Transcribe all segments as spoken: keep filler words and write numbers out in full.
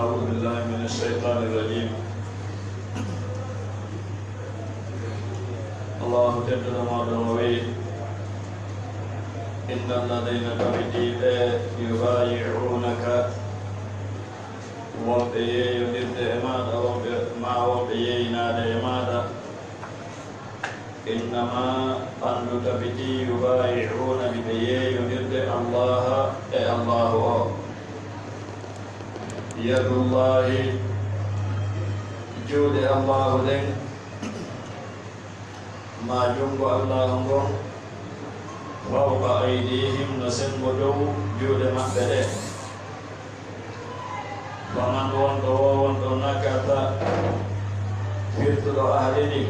أعوذ بالله من الشيطان الرجيم. الله تبارك وتعالى وي، إن الذين تبتي يبايعونك، wonɓe yeeyondirde e maaɗa, wonɓe ma wonɓe yeeynaade e maaɗa. Innama, anndu tabiti, yubaayi'uuna, hiɓe yeeyondirde Allaha e Allahu o. Yadullahi, juuɗe Allahu ɗen, ma junngo Allahu ngon, fawqa aydihim, no senngo dow juuɗe maɓɓe ɗe. Faman, wonɗo wo wonɗo nakata, firtuɗo ahdi ndi,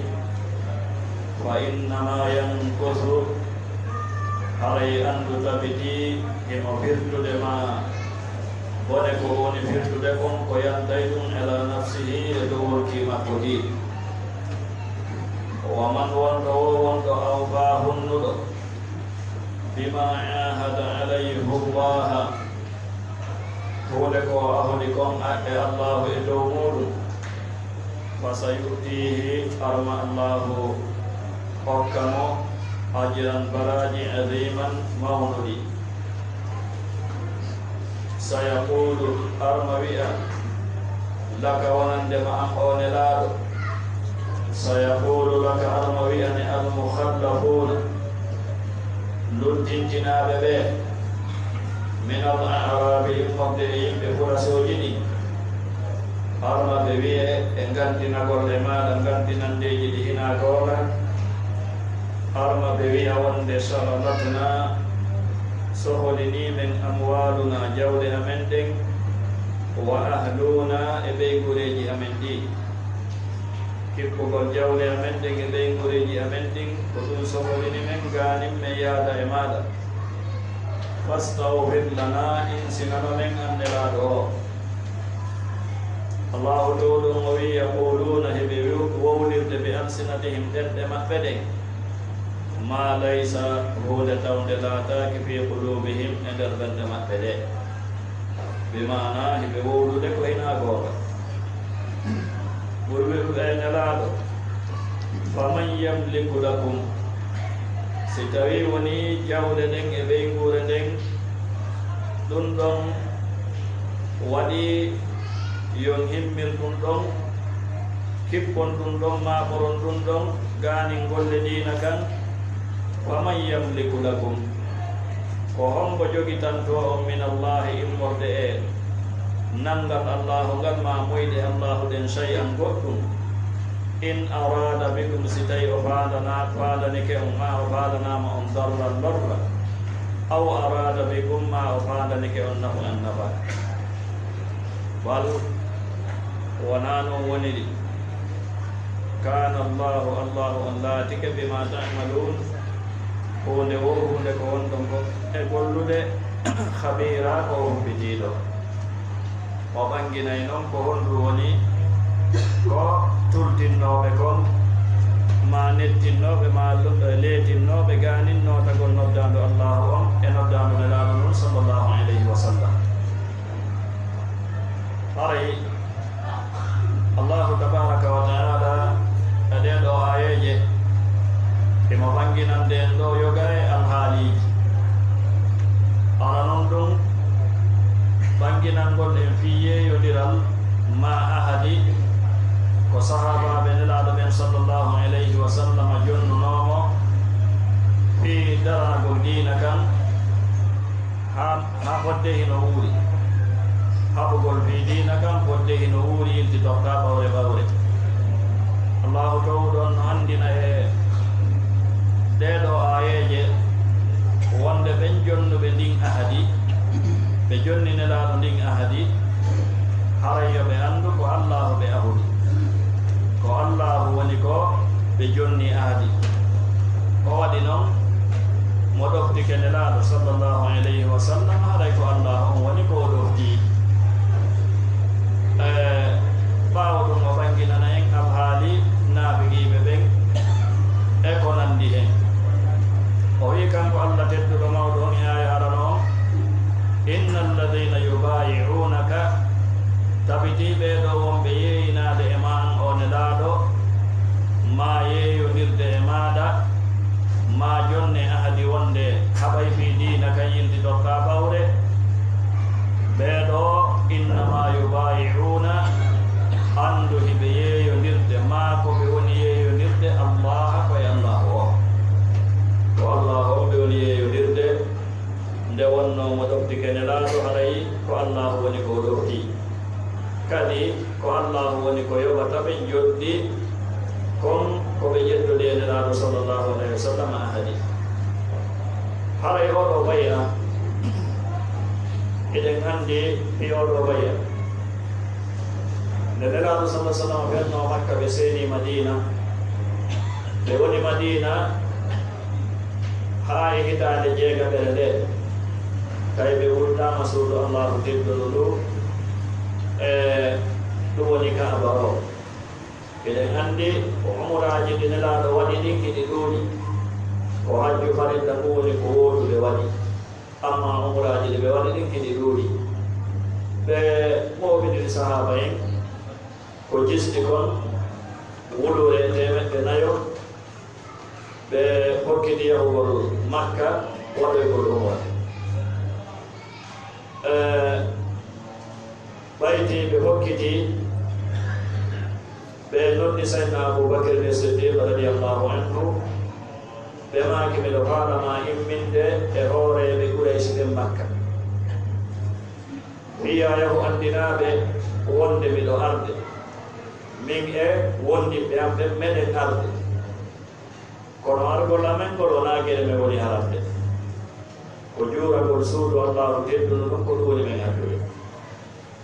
fa innama yankusu, haray anndu tabiti himo firtude ma bone ko woni firtude kon, ko yantay ɗum ala nafsihi, e dow wonki makko ndi. Wa man, wonɗo wo wonɗo awfa, hunnuɗo, bima ahada alayhi Allaha, huunde ko o ahdi kon e Allahu e dow muuɗum, fa sayu'tihi, arma Allahu hokka mo, ajran, baraaji, aziman, mawnuɗi. Sayaqulu, arma wi'a, laka, wonande ma an o Nelaaɗo. Sayaqulu laka, arma wi'ane almukhallafuuna, luttintinaaɓe ɓe, min al a'raabi, immorde e yimɓe furasooji ɗin. Arma ɓe wi'e e ngantinagol e maaɗa ngantinandeeji ɗi hinaa goonga. Arma ɓe wi'a wonde, shaghalatna, soholinii men, amwaaluna, jawle amen ɗen, wa ahluna, e ɓeynguureeji amen ɗi. Kippugol jawle amen ɗen e ɓeynguureeji amen ɗin, ko ɗum soholini men gaanin men yaada e maaɗa. Fastaghfir lana, insinano men an Nelaaɗo o. Allahu Toowɗo on o wi'i, yaquluuna, hiɓe wi'u-, wowlirde, bi alsinatihim, ɗemɗe maɓɓe ɗen, ma laysa, huunde tawnde laataaki, fi qulubihim, e nder ɓerɗe maɓɓe ɗe. Bi maana, hiɓe wowlude ko hinaa goonga. Ɓuri wi'ude e Nelaaɗo, faman yamliku lakum, si tawii wonii jawle ɗen e ɓeynguure nden, ɗum ɗon waɗi yon himmir ɗum ɗon, kippon ɗum ɗon, maaboron ɗum ɗon, gaanin golle diina kan, faman yamliku lakum, ko hombo jogitantoo on min Allahi, immorde e nanngal Allahu ngal, ma moyɗe Allahu ɗen, shay'an, goɗɗum, in araada bikum, si tawi o faandana-, faandanike on, ma o faandanaama on, darran, lorra, aw araada bikum, ma o faandanike on, naf'an, nafa. Bal, wonaa non woniri. Kaana Allahu, Allahu on laatike, bima ta'maluun, huunde wo huunde ko wonɗon ko e gollude, khabiira, ko o humpitiiɗo. O ɓanginay non ko honɗum woni ko tultinnooɓe kon, ma nettinnooɓe, ma lo-, leetinnooɓe gaanin nootagol noddaandu Allahu on e noddaandu Nelaaɗo non, sallallahu alayhi wa sallam. Haray Allahu tabaaraka wa ta'aala e ɗee ɗoo aayeeje, himo ɓanginande en ɗoo yoga e alhaaliiji. Hara non ɗum, ɓanginangol en fii yeeyondiral maa ahadi ko sahaabaaɓe Nelaaɗo ɓen, sallallahu alayhi wa sallam, jonnunoo mo fii daranagol diina kan, haa, haa fodde hino wuuri. Haɓugol fii diina kan fodde hino wuuri, yilti tokka ɓawre ɓawre. Allahu Toowɗo on no anndina e ɗee ɗoo aayeeje wonde ɓen jonnuɓe ndin ahadi, ɓe jonni Nelaaɗo ndin ahadi, haray yo ɓe anndu ko Allaahu ɓe ahudi. Ko Allaahu woni ko ɓe jonni ahadi. O waɗi non, mo ɗoftike Nelaaɗo, sallallahu alayhi wa sallam, haray ko Allaahu on woni ko o ɗofti. E, ɓaawo ɗum, o ɓanginana en alhaali naafiqiiɓe ɓen e ko nanndi hen. O wi'i, kanko Allah tedduɗo mawɗo on, e aaya arano on, "Inna alladhina yubaayi'uunaka," Tabitii ɓee ɗoo wonɓe yeeyinaade e ma an oo Nelaaɗo, maa yeeyondirde e maaɗa, maa jonne ahadi wonde haɓay fii diina kan yiltitorɗaa ɓawre. Ɓee ɗoo, innamaa yubaayi'uuna, anndu hiɓe yeeyondirde, maa ko ɓe woni yeeyondirde, Allaaha, ko e Allaahu on. Ko Allaahu on ɓe woni yeeyondirde. Nde wonnoo mo ɗoftike Nelaaɗo, haray ko Allaahu woni ko o ɗoftii. Kadi ko Allaahu woni ko yoɓata ɓe njoɓdi kon ko ɓe ƴettodi e Nelaaɗo sallallahu alayhi wa sallam ahadi. Haray oo ɗoo bay'a, hiɗen anndi fii oo ɗoo bay'a. Nde Nelaaɗo sallallahu alayhi wa sallam fennoo Makka, ɓe seenii Madiina. Ɓe woni Madiina haa e hitaande jeegaɓere ndee, tawi ɓe wurtaama suudu Allaahu teddundu ndu, e ɗum woni Kaaba o. Eɗen anndi ko umraaji ɗi Nelaaɗo waɗi ɗin hiɗi ɗuuɗi. Ko hajju farilla ngu woni ko wooɗuɓe waɗi. Amma umraaji ɗi ɓe waɗi ɗin hiɗi ɗuuɗi. Ɓe mooɓiniri sahaaba en ko jisti kon wuluure e teemeɗɗe nayo, ɓe hokkiti yahugol Makka waɗoygol umra. E, ɓayti ɓe hokkiti, ɓe noddi Sayyidina Abu Bakr ni Siddiq radiyallahu anhu, ɓe maaki, "Miɗo faalama imminde e hooreeɓe Quraysh ɓen Makka. Wiyaa yahu anndinaa ɓe wonde miɗo arde, min e wondiɓɓe am ɓen meɗen arde. Kono argol amen ngol wonaa gere men woni arande. Ko juuragol suudu Allaahu teddundu ndun, ko ɗum woni men ardude."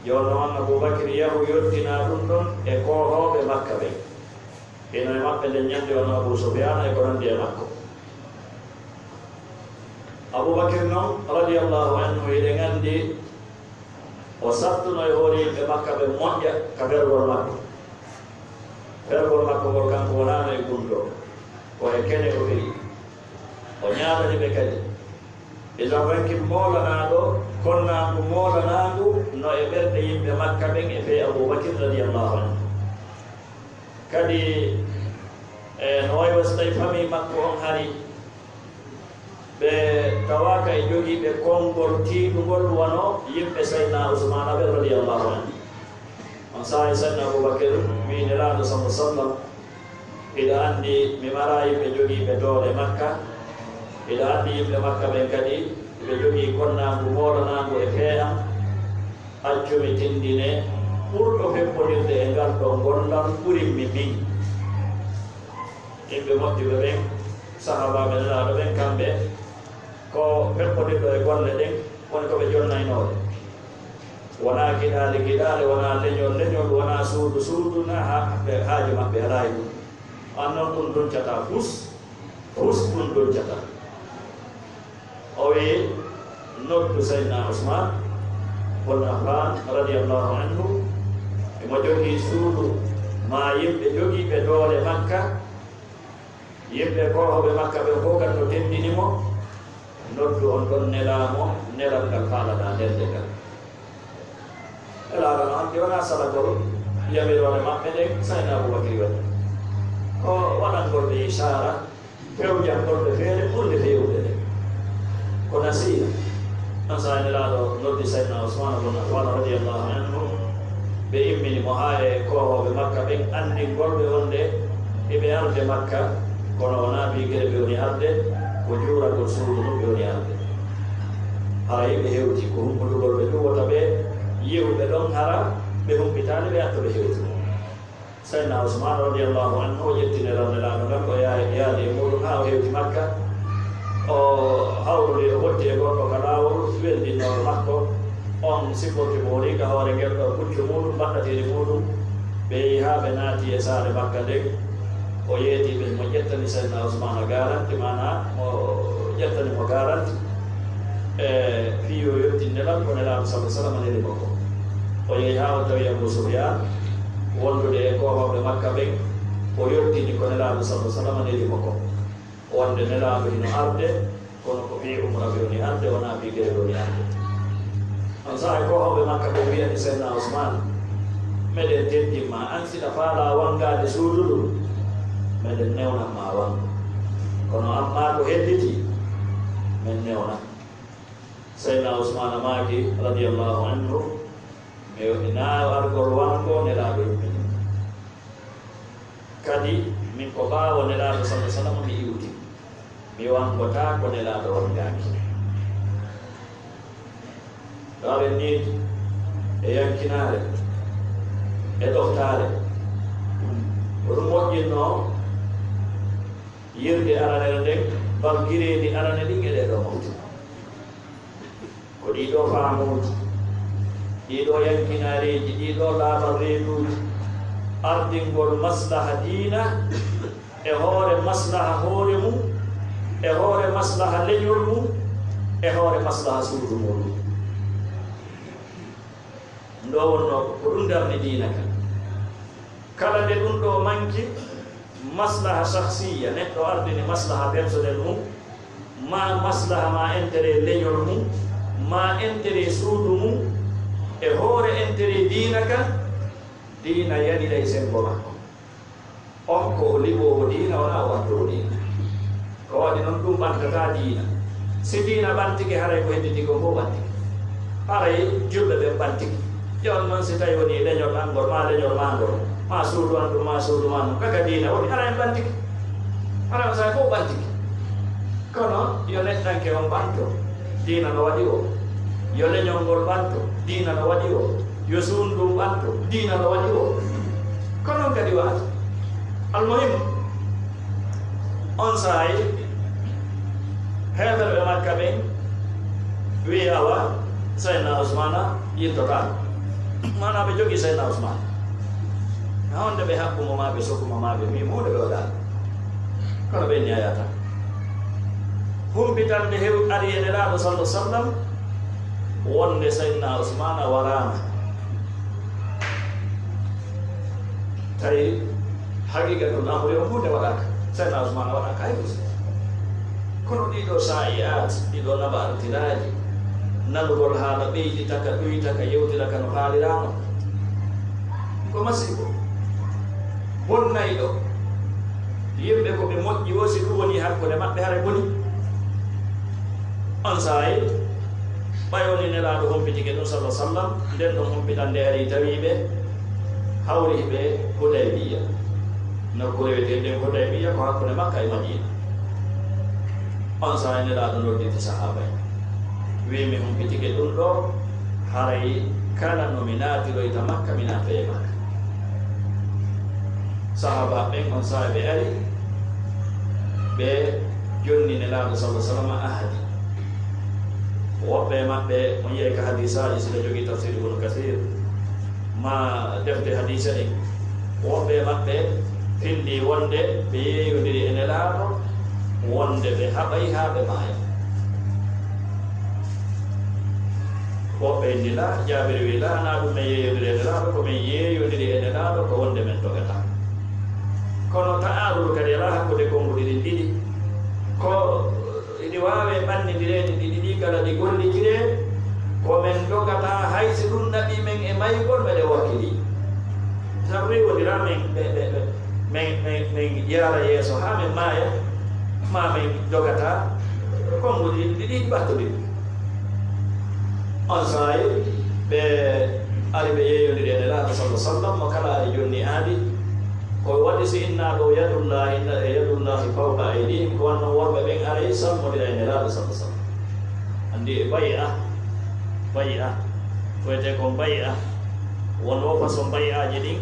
Jooni non Abu Bakr yahu yottina ɗum ɗon e koohooɓe Makka ɓen. Hino e maɓɓe nden ñande wano Abu Sufyaan e ko nanndi e makko. Abu Bakr non, radiyallahu anhu, hiɗen anndi o sattuno e hoore yimɓe Makka ɓe moƴƴa ka fergol makko. Fergol makko ngol kanko wonaano e gunndoo, ko e kene o feri. O ñaagani ɓe kadi. Idan ranki moolanaaɗo, konnaangu moolanaangu no e ɓerɗe yimɓe Makka ɓen e fee Abu Bakr radiyallahu anhu. Kadi, e, no wayi wa so tawi famille makko on hari, ɓe tawaaka e jogiiɓe konngol tiiɗungol wano yimɓe Sayyidina Usmaana ɓe radiyallahu anhu. On saa'i Sayyidina Abu Bakr wi'i Nelaaɗo sallallahu alaihi wasallam, "Hiɗa anndi mi maraa yimɓe jogiiɓe doole Makka, hiɗa anndi yimɓe Makka ɓen kadi ɓe jogii konnaangu moolanaangu e fee am, accu mi tinndine ɓurɗo feppondirde e ngal ɗoo gollal ɓurimmi min." Yimɓe moƴƴuɓe ɓen, sahaabaaɓe Nelaaɗo ɓen, kamɓe ko feppondirɗo e golle ɗen woni ko ɓe jonnaynooɓe. Wonaa giɗaali giɗaali, wonaa leñol leñol, wonaa suudu suudu, na ha-, ɓe haaju maɓɓe alaa e ɗum. An non ɗum doncata fus, fus ɗum doncata. O wi'i, "Noddu Sayyidina Usman bun Affan radiyallahu anhu, emo jogii suudu maa yimɓe jogiiɓe doole Makka, yimɓe koohooɓe Makka ɓen fow kadi no tenndini mo, noddu on ɗon nelaa mo, nelal ngal faalaɗaa nelde ngal." Nelaaɗo no anndi wonaa salagol yamiroore maɓɓe ɗen, Sayyidina Abu Bakri waɗi. Ko waɗangol ɓe ishaara, fewjangol ɓe feere ɓurnde feewude nde. Ko nasiiha. On saa'i Nelaaɗo noddi Sayyidina Usmaan bun Affaan radiyallaahu anhu, ɓe immini mo haa e koohooɓe Makka ɓen, anndingol ɓe wonde eɓe arde Makka, kono wonaa bigere ɓe woni arde, ko juuragol suudu ndun ɓe woni arde. Hara yimɓe hewti, ko humpitugol ɓe ɗum wota ɓe yehu ɓe ɗon, hara ɓe humpitaani ɓe atto ɓe hewtude. Sayyidina Usmaan radiyallaahu anhu o ƴetti nelal Nelaaɗo ngal, o yaari, yaadi e muuɗum haa o hewti Makka. O hawrondiri, o hotti e goɗɗo ka laawol weldinnooɗo makko. On sipporti mo, o riiga hoore ngel ɗo puccu muuɗum, mbaɗɗatiiri muuɗum. Ɓe yehi haa ɓe naati e saare Makka nden. O yeeti ɓe, mo ƴettani Sayyidina Usmaan garanti, maanaa mo ƴettani mo garanti. E fii yo yottin nelal ko Nelaaɗo sallallaahu alayhi wa sallam neli mo ko. O yehi haa o tawi Abu Sufyaan wondude e koohooɓe Makka ɓen, o yottini ko Nelaaɗo sallallaahu alayhi wa sallam neli mo ko. Wonde Nelaaɗo hino arde, kono ko fii umra ɓe woni arde, wonaa fii gere ɓe woni arde. On saa'i koohooɓe Makka ɓen wi'ani Sayyidina Usmaan, Meɗen teddin ma, an siɗa faalaa wanngaade suudu ndun, meɗen newnan ma wanngo. Kono ammaa ko hedditi, men newnan. Seydina Usmaana maaki, radiyallahu anhu, mi hinaa argol wanngo Nelaaɗo yummini. Kadi, min ko ɓaawo Nelaaɗo, sallallahu alaihi wasallam, mi iwti. Mi wanngotaako Nelaaɗo wanngaaki. Ɗo aɗen needi e yankinaare, e ɗoftaare. Ko ɗum moƴƴinnoo yirde aranere nden, bal gireedi arane ɗin e ɗee ɗoo mofte. Ko ɗii ɗoo faamuuji, ɗii ɗoo yankinaareeji, ɗii ɗoo laaɓal reeduuji, ardingol maslaha diina e hoore maslaha hoore mum, e hoore maslaha leñol mum, e hoore maslaha suudu mum. Ɗum ɗoo wonnoo ko, ko ɗum darni diina kan. Kala nde ɗum ɗoo manki, maslaha shakhsiyya, neɗɗo ardini maslaha personnel mum, maa maslaha, maa intérêt leñol mum, maa intérêt suudu mum, e hoore intérêt diina kan, diina yaɗiray senngo makko. On ko o liɓoowo diina, wonaa o ɓantoowo diina. Ko waɗi non, ɗum ɓantataa diina. Si diina ɓantike, haray ko hedditi kon fof ɓantike. Haray julɓe ɓen ɓantike. Jooni non, si tawi wonii leñol an ngol, maa leñol maa ngol, maa suudu an ɗum, maa suudu maa ɗum, kaka diina woni, haray en ɓantike. Haray on saa'i fof ɓantike. Kono yo neɗɗanke on ɓanto, diina no waɗi o. Yo leñol ngol ɓanto, diina no waɗi o. Yo suudu ndun ɓanto, diina no waɗi o. Ko non kadi wa'ata. Almuhim, on saa'i, heeferɓe Makka ɓen wi'i, awa, Seydina Usmaana yiltotaako. Maanaa ɓe jogii Seydina Usmaana. Haa wonde ɓe haɓɓu mo, maa ɓe soku mo, maa ɓe mbii mo huunde, ɓe waɗaali. Kono ɓe inni a yaata. Humpitande hew-, ari e Nelaaɗo, sallallahu alaihi wasallam, wonde Seydina Usmaana waraama. Tawi haqiiqatul amri on huunde waɗaaka. Seydina Usmaana waɗaaka hay gooto. Kono ɗii ɗoo saa'iaat, ɗii ɗoo naɓartiraaji, nanugol haala ɓeyditaka, ɗuytaka, yewtiraka no haaliraano. Ko masiibo. Bonnayɗo. Yimɓe ko ɓe moƴƴi woo, si ɗum wonii hakkunde maɓɓe, haray bonii. On saa'i, ɓay wonii Nelaaɗo humpitike ɗum, sallallahu alaihi wasallam, nden ɗon humpitande arii tawi ɓe hawri ɓe Hudaybiya. Nokkuure wi'eteende Hudaybiya ko hakkunde Makka e Madiina. On saa'i Nelaaɗo nodditi sahaaba en. Wi'i, mi humpitike ɗum ɗoo, haray kala no mi naatiroyta Makka, mi naatoyay Makka. Sahaaba ɓen on saa'i ɓe ari, ɓe jonni Nelaaɗo, sallallahu alaihi wasallam, ahadi. Woɓɓe e maɓɓe, on yi'ay ka hadiisaaji, si ɓe jogii tafsiir Ibnu Kasiir, maa defte hadiisa ɗen. Woɓɓe e maɓɓe fillii wonde ɓe yeeyondiri e Nelaaɗo, wonde ɓe haɓay haa ɓe maaya. Woɓɓe inni laa, Jaabir wi'i laa, naa ɗum men yeeyondiri e Nelaaɗo, ko men yeeyondiri e Nelaaɗo ko wonde men dogataa. Kono ta'aarudu kadi alaa hakkunde konnguɗi ɗin ɗiɗi. Ko Ɗi waawee ɓannindireede ɗi ɗiɗi kala, ɗi gollitiree, ko men dogataa hay si ɗum naɓii men e maygol, meɗen wakkilii. Sabu rewondiraa men, ɓe, ɓe, ɓe, men, men, men yaara yeeso haa men maaya, maa men dogataa konnguɗi ɗi ɗiɗi ɓattondiri. On saa'i ɓe ari ɓe yeeyondiri e Nelaaɗo, sallallahu alaihi wasallam, mo kala ari jonni aadi. Ko waɗi si innaa ɗo yadullahi, inna e yadullahi fawqa aydihim, ko wanno worɓe ɓen aray salmodira e Nelaaɗo, sallallahu alaihi wasallam. Anndi e bay'a, bay'a, ko wiyetee kon bay'a, won wo façon bay'aaji ɗin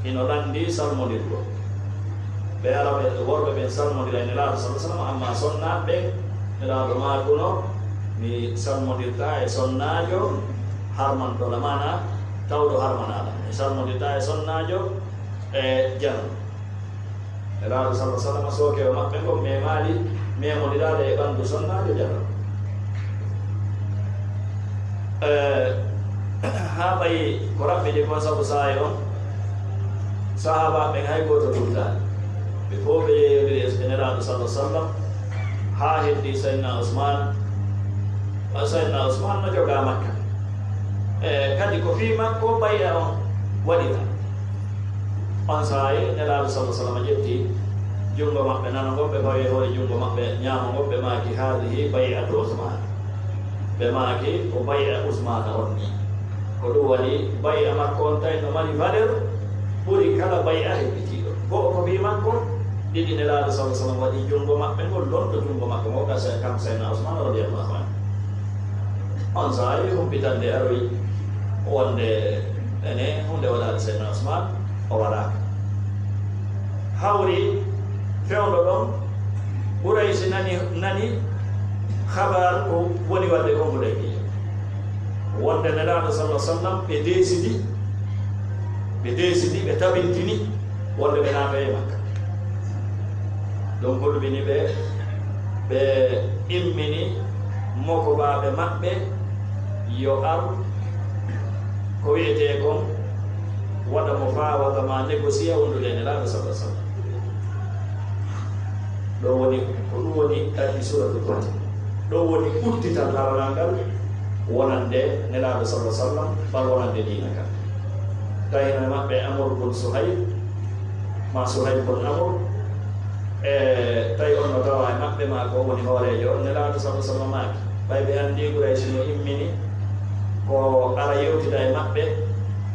hino lanndii salmondirgol. Ɓe ara ɓe worɓe ɓen salmodira e Nelaaɗo, sallallahu alaihi wasallam, amma sonnaaɓe ɓen, Nelaaɗo maakuno, mi salmondirtaa e sonnaajo harmanɗo la, maanaa tawɗo harmanaa la. Mi salmondirtaa e sonnaajo e janano. Nelaaɗo, sallallahu alaihi wasallam, sookeewo maɓɓe ngon memaali memondiraade e ɓanndu sonnaajo janano. Eh, haa ɓayi ko raɓɓiɗi kon, sabu saa'i on, sahaabaaɓe ɓen hay gooto tultaani. Ɓe fof ɓe yeeyondiri e Nelaaɗo, sallallahu alaihi wasallam, haa heddii Sayyidina Usmaan. Sayyidina Usmaan no jogaa Makka. Eh, kadi ko fii makko bay'a on. Waɗira. On saa'i Nelaaɗo sallallahu alaihi wasallam ƴetti junngo maɓɓe nano ngon, ɓe fawi e hoore junngo maɓɓe ɲaamo ngon, ɓe maaki, "Haadihi bay'atu Usmaan." Ɓe maaki, "Ko bay'a Usmaana on ni." Ko ɗum waɗi bay'a makko on tawi no mari valeur ɓuri kala bay'a hebbitiiɗo. Go'o ko fii makko, ɗiɗi Nelaaɗo sallallahu alaihi wasallam waɗi junngo maɓɓe ngol, lonto junngo makko ngo ka Sey-, kanko Sayyidina Usmaan radiyallahu anhu. On saa'i humpitannde aroyi wonde ene huunde waɗaade Seydina Usmaan, o waɗaaka. Hawri fewndo ɗon, Quraysi nani, nani habaar ko woni waɗde kon Hudaybiya. Wonde Nelaaɗo sallallahu alaihi wasallam ɓe deesidi, ɓe deesidi, ɓe tabintini wonde ɓe naata e Makka. Ɗum hulɓini ɓe, ɓe immini mokobaaɓe maɓɓe yo ar ko wi'etee kon waɗa mo faa waɗa ma négocier wondude e Nelaaɗo sallallahu alaihi wasallam. Ɗo woni, ko ɗum woni kadi suuratul Fath. Ɗo woni uddital laranal ngal wonande Nelaaɗo sallallahu alaihi wasallam, ɓar wonande diina kan. Tawi hino e maɓɓe Amr bun Suhayl, ma Suhayl bun Amr, e tawi on no tawa e maɓɓe, ma ko woni hooreejo on, Nelaaɗo sallallahu alaihi wasallam maaki, ɓay ɓe anndi Quraysi no immini ko ara yewtida e maɓɓe,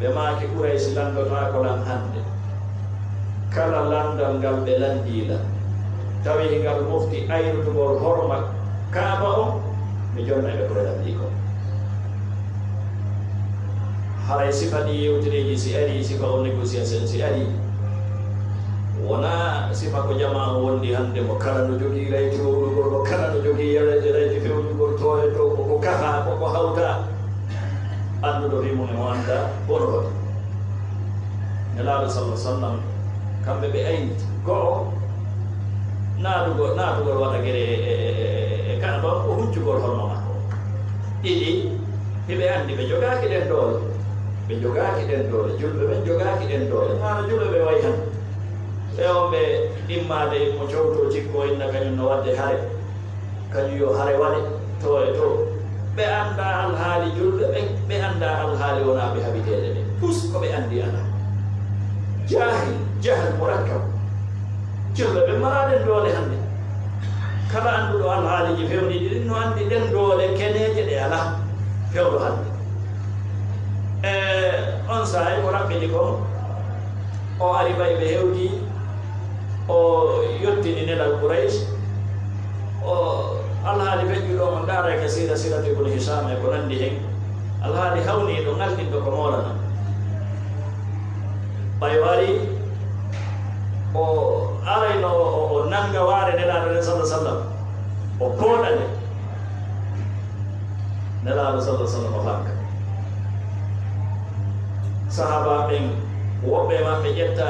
ɓe maaki, "Quraysi lanndotaako lan hannde. Kala lanndal ngal ɓe lanndii lan, tawi ngal mofti aynutugol horma Kaaba on, mi jonna ɓe ko ɓe lanndii kon." Haray sifa ɗi yewtereeji si ari, sifa o négociation si ari, wona sifa ko jamaa o wondi hannde, mo kala no jogii rayti wowlugol, mo kala no jogii rayti, rayti fewjugol, to e to, ko ko kafa, ko ko hawta. Annduɗo fii mum e mo annda, hono hoto. Nelaaɗo sallallahu alaihi wasallam, kamɓe ɓe ayniti. Go'o, naatugol, naatugol waɗa gere e, e, e, e, e Kaaba, ko huccugol horma makko. Ɗiɗi, hiɓe anndi ɓe jogaaki ɗen doole. Ɓe jogaaki ɗen doole. Julɓe ɓen jogaaki ɗen doole. Maana julɓe ɓe way han. Ɓe on ɓe immaade mo cowto cikko inna kañum no waɗde hare. Kañum yo hare waɗe to e to. Ɓe anndaa alhaali julɓe ɓen, ɓe anndaa alhaali wonaaɓe habiteede ɓen. Pus ko ɓe anndi alaa. Jaahil, jahal murakkab. Julɓe ɓen maraa ɗen doole hannde. Kala annduɗo alhaaliiji fewniiɗi ɗin no anndi ɗen doole keneeje ɗe alaa fewndo hannde. E on saa'i ko raɓɓiɗi kon, o ari ɓay ɓe hewti, o yottini nelal Quraysh, o alhaali feƴƴuɗo on, on ndaarayka siira, siiratu Ibn Hisham e ko nanndi hen, alhaali hawniiɗo, ŋalɗinɗo ko moolana. Ɓay o ari, o arayno o, o, o nannga waare Nelaaɗo nden, sallallahu alaihi wasallam, o pooɗa nde. Nelaaɗo sallallahu alaihi wasallam o fanka. Sahaaba ɓen, woɓɓe e maɓɓe ƴetta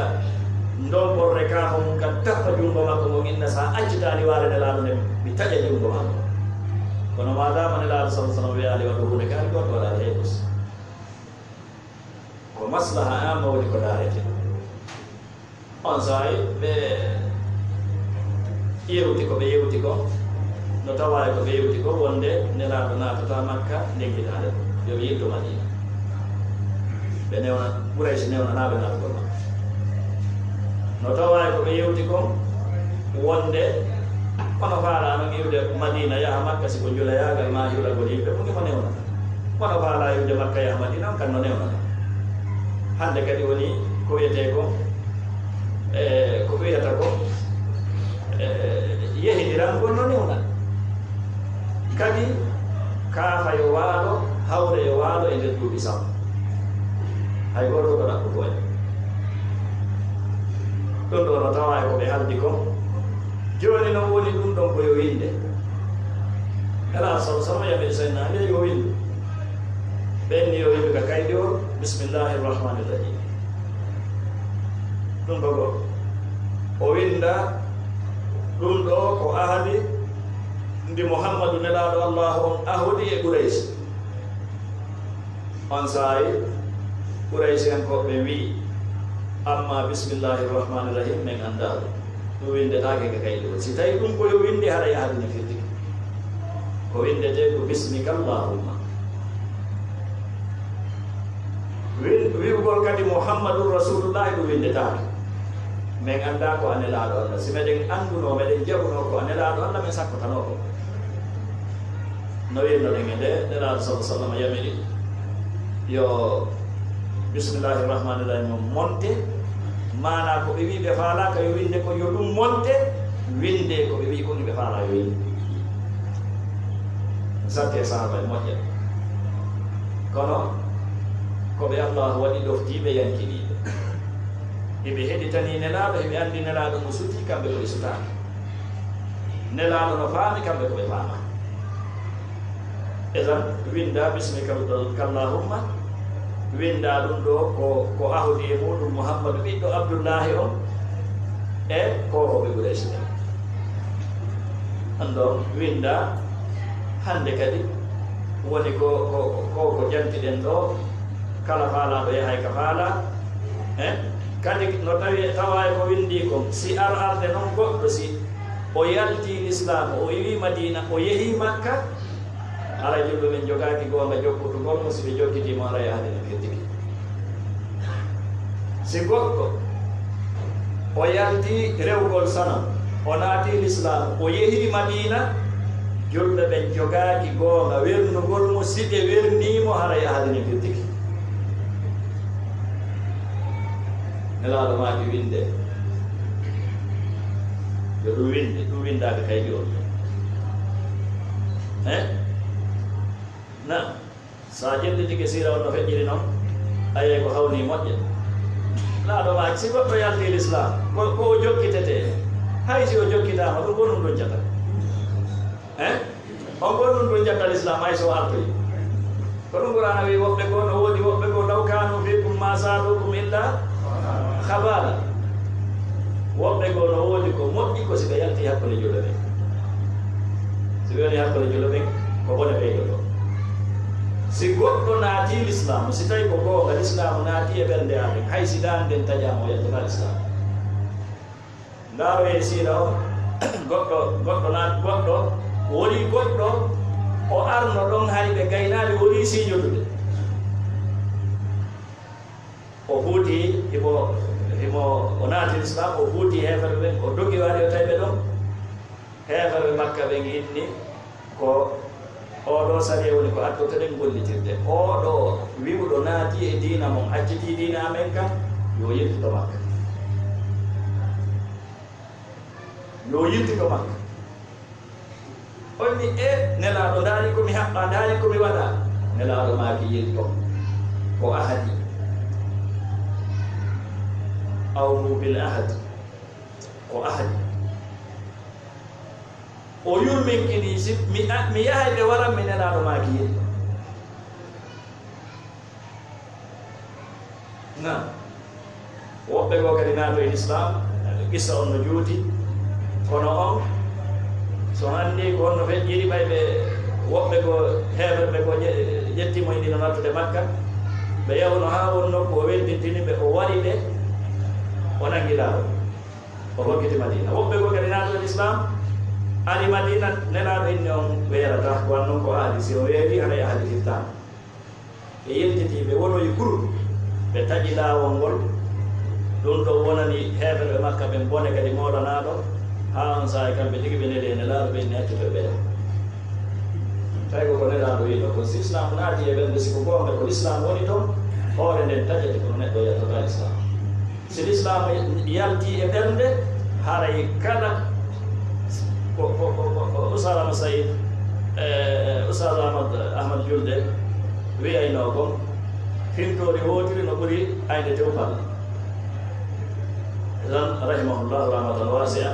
ndonkorre kaafo mum kan, tappa junngo makko ngon, inna, "Sa accitaali waare Nelaaɗo nden, mi taƴa junngo maa ngon." Kono maadaama Nelaaɗo sallallahu alaihi wasallam wiyaali waɗu huunde, kaari gooto waɗaali hay gooto. Ko maslaha amma woni ko daaretee. On saa'i ɓe yewti ko ɓe yewti ko, no tawaa e ko ɓe yewti ko, wonde Nelaaɗo naatata Makka nden hitaande ɗoo, yo ɓe yilto Madiina. Ɓe newna, Quraysh newnanaa ɓe naatugol Makka. No tawaa e ko ɓe yewti ko, wonde kono faalaa non iwde Madiina yaha Makka, si ko njulayaagal maa hiwragol yimɓe, ko nde mo newnata. Kono faalaa iwde Makka yaha Madiina, on kan no newnata. Hannde kadi woni ko wiyetee ko, e, ko wiyata ko, e, yehindirangol no newna. Kadi kaafa yo waalo, hawre yo waalo e nder duuɓi sappo. Hay gooto ɗo ɗaɓɓutu waɗi. Ɗum ɗo no tawaa e ko ɓe haaldi kon. Jooni non woni ɗum ɗon ko yo winde. Kala so, so yamiri Seydina Ali yo windu. Ɓen ni yo windu ka kaydi o, "Bismillahir Rahmanir Rahim." Ɗum ɗo goɗɗo. O winda ɗum ɗo ko ahadi ndi Muhammadu Nelaaɗo Allahu on ahodi e Quraysh. On saa'i, Quraysiyankooɓe wi'i, "Amma bismillahir rahmanir rahim, men anndaa ɗum. Ɗum winndetaake ka kaydi o. Si tawi ɗum ko yo winnde, haray ahadi no firtike. Ko winndetee ko bismika Allahumma." Win-, wi'ugol kadi Muhammadun Rasulullahi ɗum winndetaake. Min anndaa ko a nelaaɗo Allah. Si meɗen annduno, meɗen jaɓuno ko a nelaaɗo Allah, min sakkotanoo ko. No wi'irnoɗen e nde, Nelaaɗo sallallahu alaihi wasallam yamiri yo bismillahi rahmani rahim monte. Maanaa ko ɓe wi'i ɓe faalaaka yo winnde ko yo ɗum monte, winndee ko ɓe wi'i ko ɓe faalaa yo winnde. Satti e sahaaba e moƴƴa. Kono ko ɓe Allah waɗi ɗoftiiɓe, yankiniiɓe. Hiɓe heɗitanii Nelaaɗo, hiɓe anndi Nelaaɗo no sutii, kamɓe ko ɓe sutaani. Nelaaɗo no faami, kamɓe ko ɓe faamaani. Idan, winndaa bismika Allahumma, winndaa ɗum ɗo ko, ko ahdi e muɗum Muhammadu ɓiɗɗo Abdullahi on, e ko ko ɓe Quraysh ɓen. Ɗum ɗon winndaa hannde kadi woni ko, ko, ko, ko jantiɗen ɗo, kala faalaaɗo yahay ka faalaa. Eh? Kadi no tawi, tawaa e ko winndii kon, si ar arde non goɗɗo, si o yaltii Lislaam, o iwii Madiina, o yehii Makka, haray julɓe ɓen jogaaki goonga jokkutugol mo, si ɓe jokkitii mo, haray ahdi ndin firtike. Si goɗɗo o yaltii rewugol sanam, o naatii Lislaam, o yehii Madiina, julɓe ɓen jogaaki goonga wernugol mo, si ɓe wernii mo, haray ahdi ndin firtike. Nelaaɗo maaki winnde. Yo ɗum winnde, ɗum winndaaka kaydi on. Eh? Na, so a ƴellitike siira on no feƴƴiri non, a yiyay ko hawnii moƴƴa. Nelaaɗo maaki, si goɗɗo yaltii Lislaam, ko, ko o jokkitetee. Hay si o jokkitaama, ɗum ko ɗum ɗum jata. Eh? On ko ɗum ɗum jaggal Islam, hay so o artoyi. Ko ɗum Qur'aana wi'i, woɓɓe goo no woodi, woɓɓe goo, "Law kaanu fiikum maa zaaduukum illaa khabaala." Woɓɓe goo no woodi ko moƴƴi ko si ɓe yaltii hakkunde julɓe ɓen. Si ɓe wonii hakkunde julɓe ɓen, ko bone ɓeydotoo. Si goɗɗo naatii Lislaamu, si tawii ko goonga, Lislaamu naatii e ɓernde amen, hay si daande nden tajaama, o yaltotaali Lislaamu. Ndaaro e siira o, goɗɗo, goɗɗo naat-, goɗɗo, woni goɗɗo, o arno ɗon hari ɓe gaynaali, woni siijodude. O fuuti, himo, himo, o naati Lislaam, o fuuti heeferɓe ɓen, o dogi waade o tawi ɓe ɗon. Heeferɓe Makka ɓen inni, ko oo ɗoo sariya woni ko addotoɗen gollitirde. Oo ɗoo wi'uɗo naatii e diina mon, accitii diina amen kan, yo yiltito Makka. Yo yiltito Makka. On ni, "E Nelaaɗo, ndaari ko mi haɓɓaa, ndaari ko mi waɗaa." Nelaaɗo maaki, "Yilto. Ko ahadi. Awfu bil ahad. Ko ahadi." O yurminkini, si mi, a, mi yahay ɓe waran mi, Nelaaɗo maaki, "Yilto." Na, woɓɓe goo kadi naatoyi Lislaam, qissa on no juuti, kono on, so on anndi ko honno feƴƴiri, ɓay ɓe, woɓɓe goo, heeferɓe goo ƴe-, ƴetti mo, yiɗino nattude Makka, ɓe yawno haa won nokku, o weltintini ɓe, o wari ɓe, o nangi laawol. O hokkiti Madiina. Woɓɓe goo kadi naatoyi Lislaam, ari Madiina, Nelaaɗo inni on ɓe yarataa, ko wanno ko ahadi, si o weerii, haray ahadi firtaama. Ɓe yiltitii, ɓe wonoyi kuru, ɓe taƴi laawol ngol. Ɗum ɗoo wonani heeferɓe Makka ɓen bone kadi moolanaaɗo, haa on saa'i kamɓe tigi ɓe neli e Nelaaɗo, ɓe inni accu ɓe ɓeya. Tawi ko ko Nelaaɗo wi'no kon, si Islaam naati e ɓernde, si ko goonga ko Islaam woni ton, hoore nden taƴete, kono neɗɗo yaltataa Islaam. Si Lislaam yaltii e ɓernde, haray kala ko, ko, ko, ko, ko Usaama Sa'iid, e, Ustaaz Ahmad, Ahmad Julde wi'aynoo kon, fintoori wootiri no ɓuri aynde tew pal. Idan, rahimahullahu rahmatan wasi'a.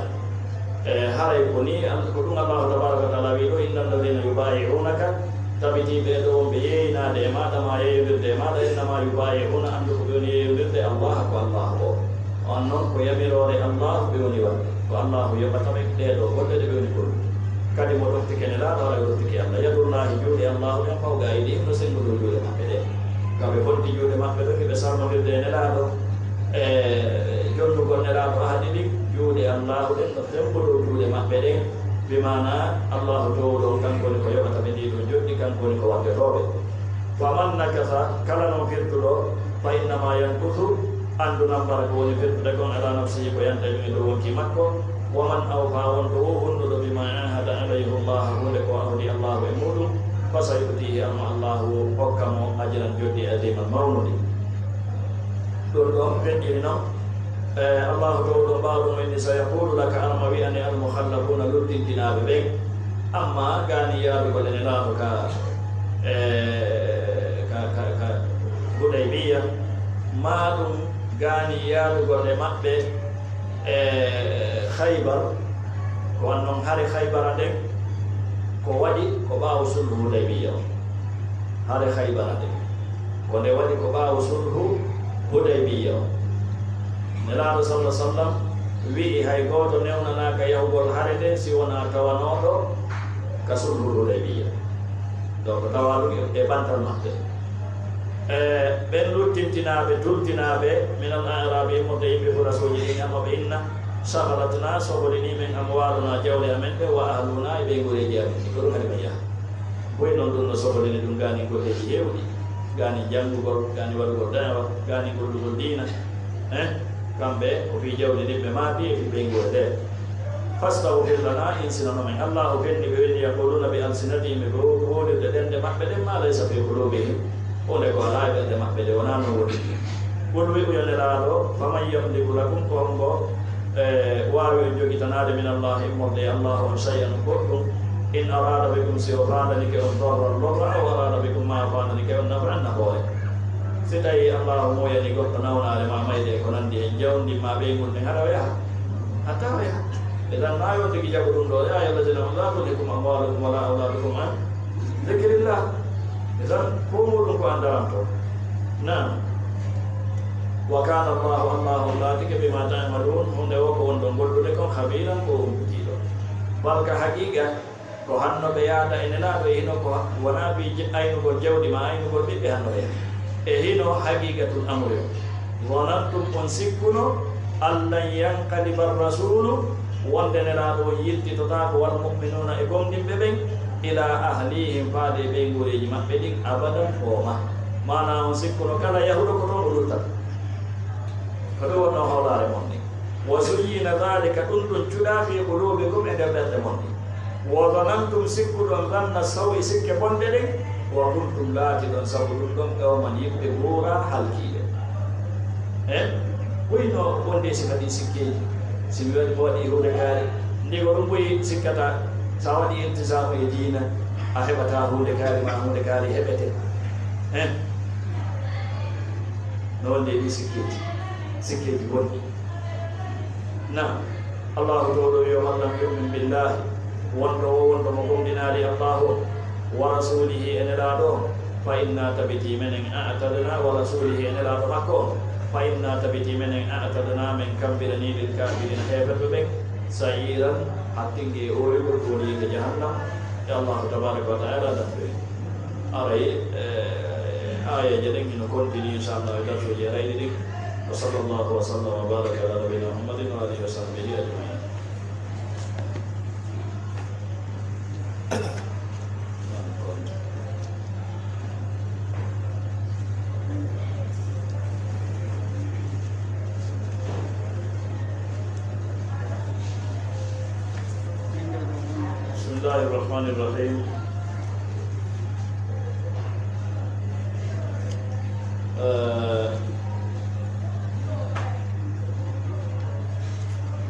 E, haray ko ni, an-, ko ɗum Allahu tabaraka wa taala wi'i ɗo, "Inna alladhina yubayi'unaka", tabitii ɓee ɗoo wonɓe yeeyinaade e maaɗa, maa yeeyondirde e maaɗa, "innama yubayi'una", anndu ko ɓe woni yeeyondirde, Allah, ko Allah o. On non ko yamiroore Allah ɓe woni waɗde. Ko Allah yoɓata ɓe ɗee ɗoo golle ɗe ɓe woni gollude. Kadi mo ɗoftike Nelaaɗo, haray o ɗoftike Allah. Yadullahi, juuɗe Allah ɗen, fawqa aydihim, no senngo dow juuɗe maɓɓe ɗen. Ka ɓe foddi juuɗe maɓɓe ɗon, ɓe sarmondirde e Nelaaɗo, e jonnugol Nelaaɗo ahadi ɗin, juuɗe Allaahu ɗen no senngo dow juuɗe maɓɓe ɗen, bi maana Allaahu toowuɗo on, kanko woni ko yoɓata ɓe ndii ɗoo njoɓdi, kanko woni ko waddetoo ɓe. Faman nakasa, kala non firtuɗo, فإنما ينكث, anndu nambara ko woni firtude kon, على نفسه, ko yanta ɗum e dow wonki makko. ومن أوفى, wonto wo hunnuɗo, بما عاهد عليه الله, huunde ko ahdi Allahu e muuɗum, فسيؤتيه, amma Allahu hokka mo, أجرا, joddi, عظيما, mawnude. Ɗum ɗon feƴƴiri non, e, Allahu Toowɗo Mbawɗo mo inni, سيقول لك, arma wi'ane, المخلفون, luttintinaaɓe ɓen, amma gaani yaadugol e Nelaaɗo ka, e, ka, ka, ka Hudaybiya, maa ɗum gaani yaadugol e maɓɓe e Khaybar, ko wan non hare Khaybara nden, ko waɗi ko ɓaawo sulhu Hudaybiya on. Hare Khaybara nden, ko nde waɗi ko ɓaawo sulhu Hudaybiya on. Nelaaɗo, sallallahu alaihi wasallam, wi'i hay gooto newnanaaka yahugol hare nden si wonaa tawanooɗo ka sulhu Hudaybiya. Donc, tawa ɗum e, e bantal maɓɓe. E, ɓen luttintinaaɓe, tultinaaɓe, من الأعراب, immorde yimɓe furasooji ɗin, amma ɓe inna, شغلتنا, soholinii men, أموالنا, jawle amen ɗe, وأهلنا, e ɓeynguureeji amen ɗin. Ko ɗum haɗi men yaha. Boy non ɗum no soholini ɗum gaani golleeji heewɗi, gaani janngugol, gaani waɗugol da'wa, gaani gollugol diina. Eh? Kamɓe ko fii jawdi ndin ɓe maapi e fii ɓeynguure nde. فاستغفر لنا, insinano men. Allahu fenni ɓe wenni, يقولون بألسنتهم, ɓe ko hoolirde ɗemɗe maɓɓe ɗen, ما ليس في قلوبهم, huunde ko alaa e ɓerɗe maɓɓe ɗe, wonaa non woni. قل, wi'u yo Nelaaɗo, فمن يملك لكم, ko hombo, e, waawi on jogitanaade, من الله, immorde e Allahu on, شيئا, goɗɗum, إن أراد بكم, si o faandanike on, ضرا, lorra, أو أراد بكم, maa o faandanike on, نفعا, nafoore. Si tawii Allahu muuyanii goɗɗo nawnaare maa mayde e ko nanndi hen, jawdi maa ɓeynguure nden, hara o yaha? Hatta o yaha. Idan, maa yo tigi jaɓu ɗum ɗoo, يا أيها الذين آمنوا لا تلهكم أموالكم ولا أولادكم عن ذكر الله. Idan, ko muuɗum ko anndaranto. Naam. وكان الله, Allahu laatike, بما تعملون, huunde woo ko wonɗon gollude kon, خبيرا, ko o humpitiiɗo. Balka haqiiqa, ko hanno ɓe yaada e Nelaaɗo, e hino ko wonaa fii j-, aynugol jawdi maa aynugol ɓiɓɓe hanno ɓe yaha. E hino haqiiqatul amri on. ظننتم, on sikkuno, أن لن ينقلب الرسول, wonde Nelaaɗo on yiltitotaako, والمؤمنون, e gomɗinɓe ɓen, إلى أهليهم, faade e ɓeynguureeji maɓɓe ɗin, أبدا, pooma. Maanaa on sikkuno kala yahuɗo ko toon o luttat. Ko ɗum wonnoo hawlaare mon ndin. وزين ذلك, ɗum ɗum cuɗaa, في قلوبكم, e nder ɓerɗe mon ɗin. وظننتم, sikkuɗon, ظن السوء, sikke bonɗe ɗen, وكنتم, laatiɗon, sabu ɗum ɗon, قوما, yimɓe, بورا, halkiiɓe. Eh? Ko hino wonde e sifa ɗin sikkeeji. Si mi waɗi, mi waɗi huunde kaari, ndi ko ɗum buy sikkata, sa waɗi iltisaamu e diina, a heɓataa huunde kaari, maa huunde kaari heɓete. Eh? No wonde e ɗi sikkeeji, sikkeeji bonɗi. Naam, Allahu Toowɗo wi'i, ومن لم يؤمن بالله, wonɗo o, wonɗo mo gomɗinaali Allahu on, ورسوله, e Nelaaɗo on, فإنا, tabiti menen, أعتدنا, ورسوله, e Nelaaɗo makko on, فإنا, tabiti menen, أعتدنا, men kammbiranii, للكافرين, heeferɓe ɓen, سعيرا, hattinge e ooyugol, ko woni yiite Jahannam, e Allahu tabaaraka wa ta'aala dandu en. Aray, eh, aayeeje ɗen hino kontinii, inchallah, e darsuuji arayɗi ɗin. وصلى الله وسلم وبارك على نبينا محمد وآله وصحبه أجمعين. بسم الله الرحمن الرحيم. Eh,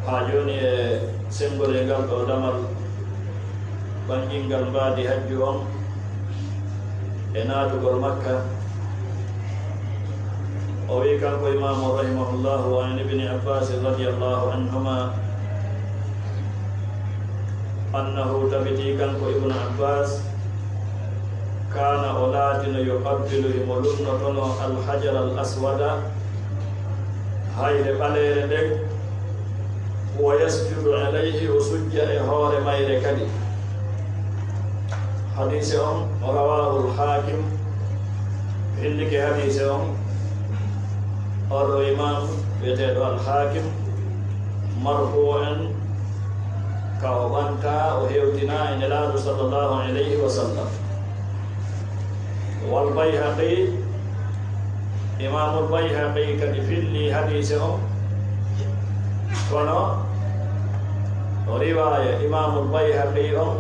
haa jooni e senngol e ngal ɗoo damal, ɓanngingal mbaadi hajju on e naatugol Makka. O wi'i kanko Imaamu rahimahullahu, وعن ابن عباس رضي الله عنهما أنه, tabitii kanko Ibnu Abbaas, كان, o laatino, يقبل, himo lunnotonoo, الحجر الأسود, hayre ɓaleere nden, ويسجد عليه, o sujja e hoore mayre kadi. Hadiise on, رواه الحاكم, fillike hadiise on, oo ɗoo imaam wi'eteeɗo Al-Haakim, مرفوعا, ka o ɓantaa, o hewtinaa e Nelaaɗo صلى الله عليه وسلم. والبيهقي, Imaamul Bayhaqi kadi filli hadiise on, kono riwaaya Imaamul Bayhaqi on,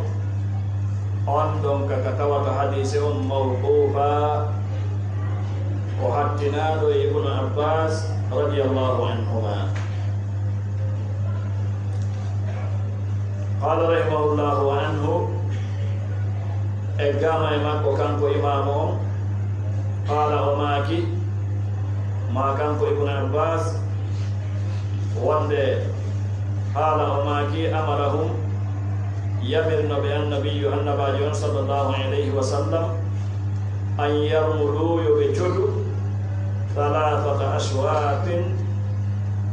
on ɗon ka, ka tawata hadiise on mawquufa, o hattinaaɗo e Ibnu Abbaas radiyallaahu anhumaa. Qaala rahimahullaahu wa anhu, eggaama e makko kanko imaamu on, qaala o maaki, maa kanko Ibnu Abbaas, wonde qaala o maaki, amarahum, yamirno ɓe annabiyyu, annabaajo on sallallaahu alayhi wa sallam, an yarmulu, yo ɓe codu, thalathata ashwaatin,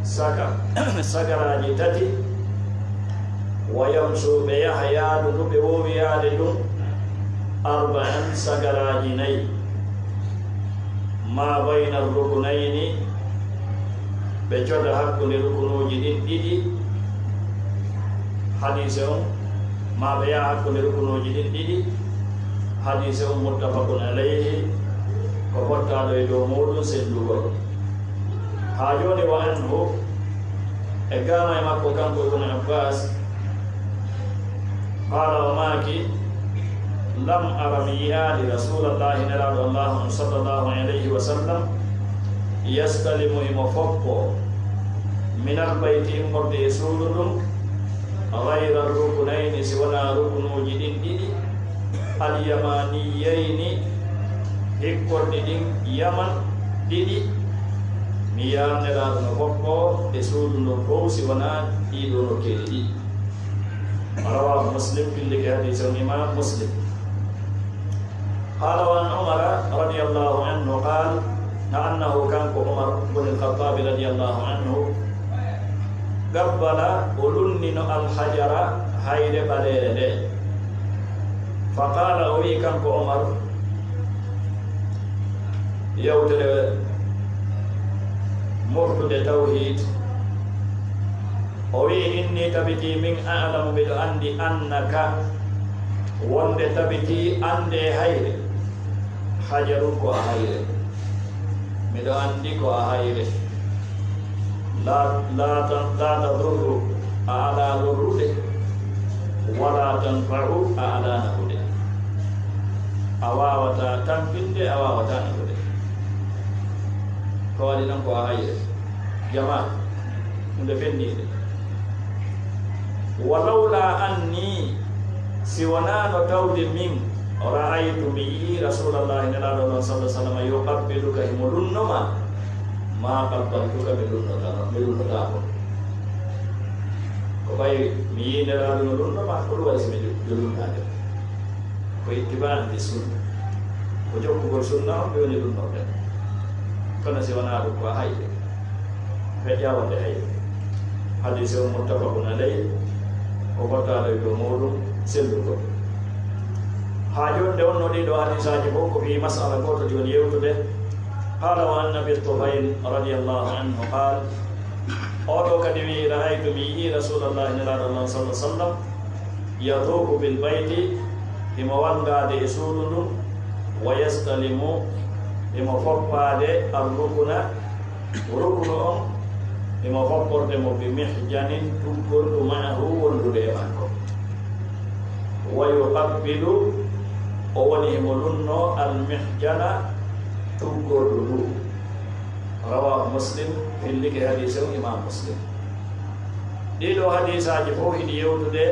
saga-, sagaraaji tati, wa yamshu, ɓe yaha yaadu ndu ɓe woowi yaade ɗum, arba'an, sagaraaji nayi, ma bayna rukunayni, ɓe coda hakkunde rukunuuji ɗin ɗiɗi. Hadiise on, ma ɓe yaha hakkunde rukunuuji ɗin ɗiɗi. Hadiise on muttafaqun alayhi, ko fottaaɗo e dow muuɗum sellugol. Haa jooni, wa anhu, eggaama e makko kanko Ibnu Abbaas, qaala o maaki, lam ara, mi yi'aali Rasuulallaahi, Nelaaɗo Allaahu on sallallaahu alayhi wa sallam, yastalimu, himo foppoo, minal bayti, immorde e suudu ndun, gayra rukunayni, si wonaa rukunuuji ɗin ɗiɗi, al yamaniyayni, hikkorɗi ɗin Yaman ɗiɗi, mi yi'aali Nelaaɗo no foppoo e suudu ndun fow si wonaa ɗii ɗoo nokkeeli ɗiɗi. Rawaahu Muslim, fillike hadiise on Imaam Muslim. Qaala wa an Umara radiyallaahu anhu qaal, annahu, kanko Umar bun al-Khattaabi radiyallaahu anhu, qabbala, o lunnino, al-hajara, hayre ɓaleere nde. Fa qaala, o wi'i kanko Umar, yewtere moftude tawhiid, o wi'i, inni, tabiti, min, a'lamu, miɗo anndi, annaka, wonde tabiti, annde hayre, hajarun, ko a hayre. Miɗo anndi ko a hayre. La, la tan-, la tadurru, a alaa lorrude. Wala tanfa'u, a alaa nafude. A waawataa tampinde, a waawataa nafude. Ko waɗi non ko a hayre. Jamaa, hunde fenniinde. Walawla anni, si wonaano tawde min, ra'aytu, mi yi'i Rasuulallahi, Nelaaɗo Allah, sallallahu alaihi wasallam, yuqabbiluka, himo lunno ma, ma qabbaltuka, mi lunnotano, mi lunnotaako. Ko ɓay mi yi'i Nelaaɗo no lunno ma, ko ɗum waɗi si mi lu-, mi lunnaade? Ko ittiba'an li sunna. Ko jokkugol sunna on ɓe woni lunnorde. Kono si wonaa ɗum, ko a hayre. Feƴƴa wonde hayre. Hadiise on muttafaqun alayh. Ko fottaaɗo e dow muuɗum sellugol. Haa jooni nde wonnoo ɗii ɗoo hadiisaaji fof ko fii mas'ala gooto ɗi woni yewtude. Qaala wa an Abi Tufayl radiyallahu anhu qaal. Oo ɗoo kadi wi'i, ra'aytu, mi yi'i Rasuulallahi, Nelaaɗo Allah, sallallahu alaihi wasallam, yatuufu bil bayti, himo wanngaade e suudu ndun, wa yastalimu, himo foppaade ar-rukna, ruknu on, himo fopporde mo bi mihjanin, tuggordu, ma'ahu, wondude e makko. Wa yuqabbilu, o woni himo lunnoo al-mihjana, tuggordu ndu. Rawaahu Muslim, fillike hadiise on Imaam Muslim. Ɗii ɗoo hadiisaaji fof hiɗi yewtude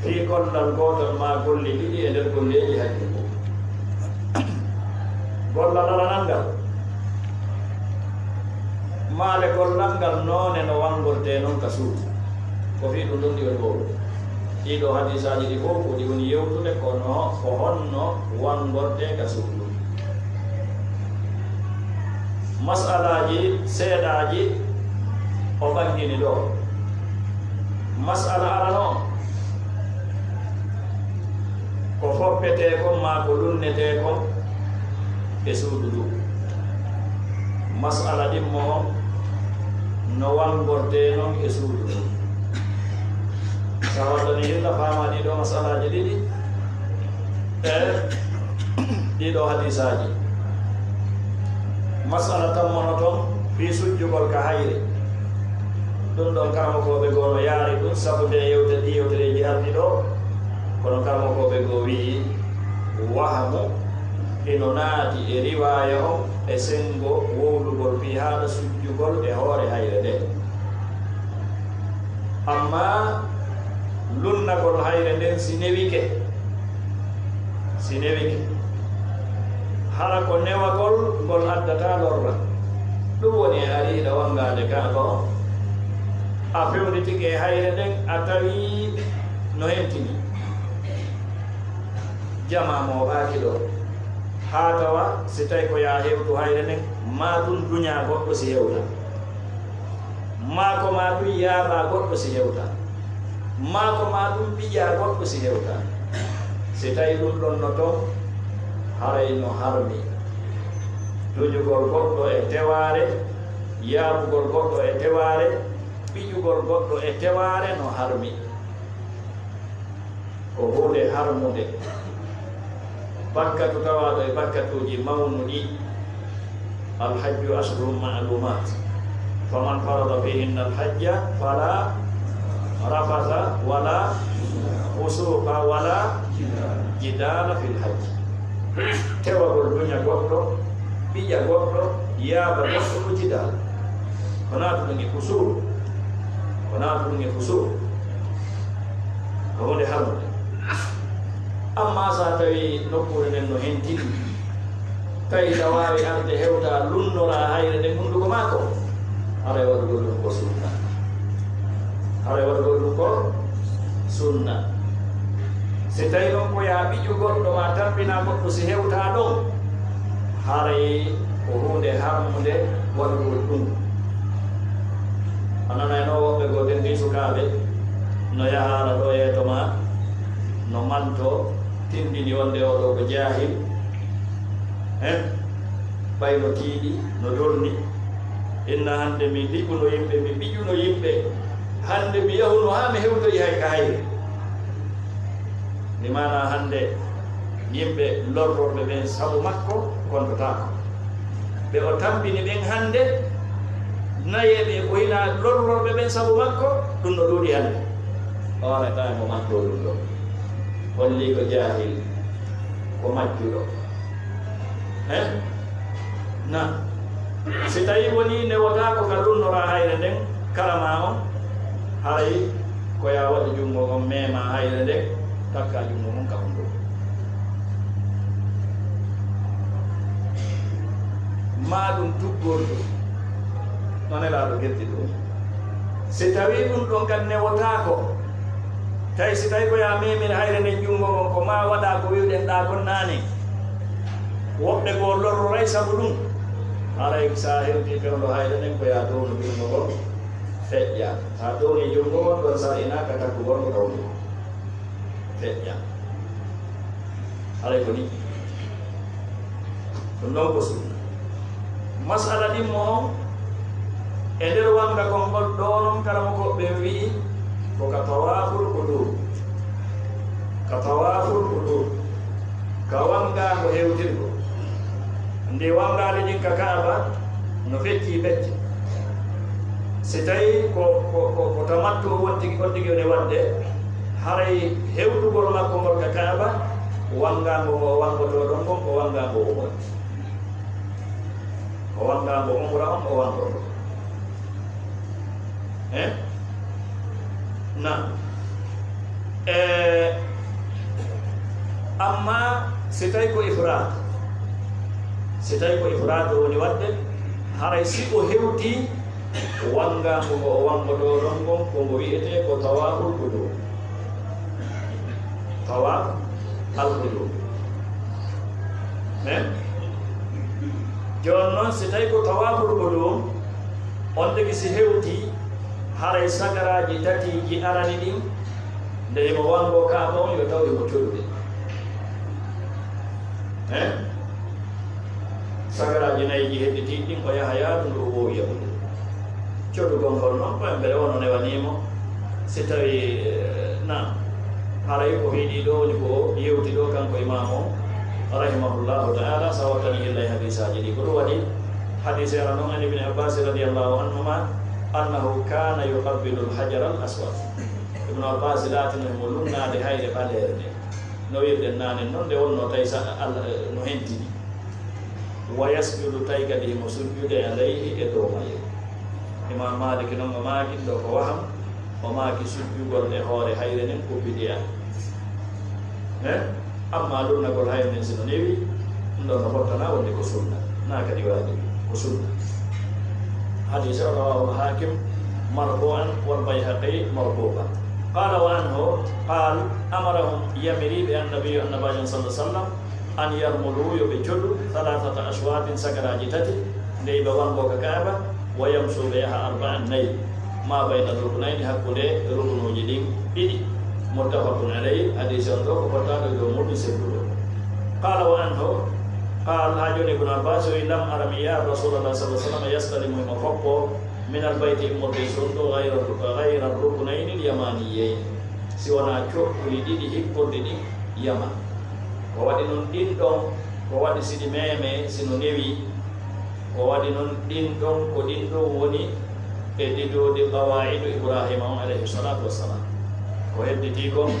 fii gollal gootal maa golle ɗiɗi e nder golleeji hajju ngun. Gollal aranal ngal, maa le gollal ngal noone no wanngortee non ka suudu. Ko fii ɗum ɗon ɗi woni wowlude. Ɗii ɗoo hadiisaaji ɗi fof ko ɗi woni yewtude, kono ko honno wanngortee ka suudu. Mas'alaaji seeɗaaji o ɓanngini ɗoo. Mas'ala arano on, ko foppetee kon maa ko lunnetee kon e suudu nduu. Mas'ala ɗimmo on, no wanngortee non e suudu nduu. Sa waddani hilla faamaa ɗii ɗoo mas'alaaji ɗiɗi e ɗii ɗoo hadiisaaji. Masala tammono toon fii sujjugol ka hayre. Ɗum ɗon karamokooɓe goo no yaari ɗum, sabu nde yewte, ɗi yewtereeji arɗi ɗoo, kono karamokooɓe goo wi'i wahamu ino naati e riwaaya on e senngo wowlugol fii haala sujjugol e hoore hayre nden. Ammaa lunnagol hayre nden si newike, si newike, hara ko newagol ngol addataa lorra. Ɗum woni e ari hiɗa wanngaade Kaaba on, a fewnditike e hayre nden, a tawi no hentini. Jamaa mooɓaaki ɗoo. Haa tawa si tawi ko yaa hewtu hayre nden, maa ɗum duñaa goɗɗo si hewta. Maa ko maa ɗum yaaɓaa goɗɗo si hewta. Maa ko maa ɗum ɓiƴaa goɗɗo si hewta. Si tawi ɗum ɗon no toon, haray no harmi. Duñugol goɗɗo e tewaare, yaaɓugol goɗɗo e tewaare, ɓiƴugol goɗɗo e tewaare no harmi. Ko huunde harmunde. Bakkatu tawaaɗo e bakkatuuji mawnuɗi. Alhajju ashhurun ma'lumat. Faman farada fihinna alhajja fala rafasa wala fusuqa wala jidala fil hajj. Tewagol duña goɗɗo, ɓiƴa goɗɗo, yaaɓa goɗɗo ko jidal. Ko naatuɗum e fusuq. Ko naatuɗum e fusuq. Ko huunde harmunde. Ammaa so a tawi nokkuure nden no hentini, tawi hiɗa waawi arde hewta lunnoraa hayre nden hunnduko maako, haray waɗugol ɗum ko sunna. Haray waɗugol ɗum ko sunna. Si tawi noon ko yaa ɓiƴu goɗɗo maa tampinaa goɗɗo si hewtaa ɗon, haray ko huunde harmunde waɗugol ɗum. A nanayno woɓɓe goo denndi sukaaɓe no yaha hara ɗoo yeeto maa, no mantoo, tinndini wonde oo ɗoo ko jaahil. Hen, ɓay no tiiɗi, no dolni. Inna hannde mi liɓuno yimɓe, mi ɓiƴuno yimɓe. Hannde mi yahuno haa mi hewtoyi hay ka hayre. Ni maanaa hannde yimɓe lorrorɓe ɓen sabu makko kontotaako. Ɓe o tampini ɓen hannde, nayeeɓe ko hinaa lorrorɓe ɓen sabu makko, ɗum no ɗuuɗi hannde. O waɗataa e mo mantoo ɗum ɗoo. Holli ko jaahil, ko majjuɗo. He? Na. Si tawii wonii newotaako ka lunnoraa hayre nden, kala maa on, haray ko yaa waɗu junngo ngon, meemaa hayre nden, takkaa junngo ngon ka hunnduko. Maa ɗum tuggordu, no Nelaaɗo geddi ɗum. Si tawii ɗum ɗon kan newotaako, tawi si tawii ko yaa meemir hayre nden junngo ngon, ko maa waɗaa ko wi'uɗen ɗaa kon naane. Woɓɓe goo lorroray sabu ɗum. Haray so a hewtii fewndo hayre nden, ko yaa downu junngo ngon feƴƴa. So a downii junngo ngon, ɗon sar'inaa ka takkugol ngo ka hunnduko. Feƴƴa. Haray ko nii. Ɗum ɗon ko sunna. Masala ɗimmo on, e nder wannga kon ngol ɗoo non, karamokooɓe ɓen wi'i ko ka tawaaful qudum. Ka tawaaful qudum. Ka wanngaango hewtirgo. Nde wanngaade ɗin ka Kaaba no feccii pecce. Si tawii ko, ko, ko, ko tamattu o wontigi, on tigi woni waɗde, haray hewtugol makko ngol ka Kaaba, wanngaango ngo o wanngotoo ɗon ngon, ko wanngaango umra. Ko wanngaango umra on o wanngotoo. Eh? Na. Eh, amma si tawi ko ifraad, si tawi ko ifraad o woni waɗde, haray si o hewtii wanngaango ngo o wanngotoo ɗon ngon, ko ngo wi'etee ko tawaaful qudum. Tawaaf al qudum. Eh? Jooni non, si tawi ko tawaaful qudum, on tigi si hewtii, haray sakaraaji tatiiji arani ɗin, nde himo wanngoo Kaaba on, yo taw himo codude. Eh? Sakaraaji nayi ɗi hedditiiɗi ɗin, o yaha yaadu ndu o woowi yahude. Codugol ngol non, ko embere wano newanii mo. Si tawii, eh, na, haray ko hiɗi ɗoo woni ko o yewti ɗoo, kanko imaamu on, rahimahullahu ta'ala, sa wattani illa e hadiisaaji ɗi. Ko ɗum waɗi, Hadiisi ara noon an Ibni Abbaasi radiyallaahu anhumaa, annahu kaana yuqabbilu al-hajara al-aswad. Ibnu Abbaasi laatino himo lunnaade hayre ɓaleere nde. No wirɗen naane noon, nde wonnoo tawi sa-, Alla, eh, no hentini. Wa yasjudu, tawi kadi himo sujjude, alayhi, e dow mayre. Imaam Maalik noon o maaki ɗo ko waham, o maaki sujjugol e hoore hayre nden ko bidi'a. Eh? Amma lunnagol hayre nden si no newi, ɗum ɗon no fottana wonde ko sunna. Naa kadi waajibi, ko sunna. Hadiisi o rawaahu al-Haakim marfu'an wal Bayhaqi mawquufan. Qaala wa anhu qaal, amarahum, yamiri ɓe Annabiyyu, Annabaajo on sallallahu alaihi wasallam, an yarmulu, yo ɓe codu, thalathata ashwaatin, sagaraaji tati, nde ɓe wanngoo ka Kaaba, wa yamsu, ɓe yaha, arba'an, nayi, ma bayna rukunayni, hakkunde rukunuuji ɗin ɗiɗi. Muttafaqun alayhi, hadiisi on ɗo ko fottaaɗo e dow muuɗum selluɗo. Qaala wa anhu, qaal, haa jooni Ibnu Abbaas o wi, lam ara, mi yi'aali Rasuulallaah sallallaahu alayhi wa sallam yastalimu, himo foppoo, minal bayti, immorde e suudu, gayra, gayra rukunayni l-yamaaniyayni, si wonaa coɓɓuli ɗiɗi hikkorɗi ɗin Yaman. Ko waɗi non ɗin ɗon, ko waɗi si ɗi meemee, si no newi, ko waɗi non ɗin ɗon, ko ɗin ɗon woni e didooɗi qawaa'idu Ibraahiima on, alayhi salaatu wassalaam. Ko hedditii kon,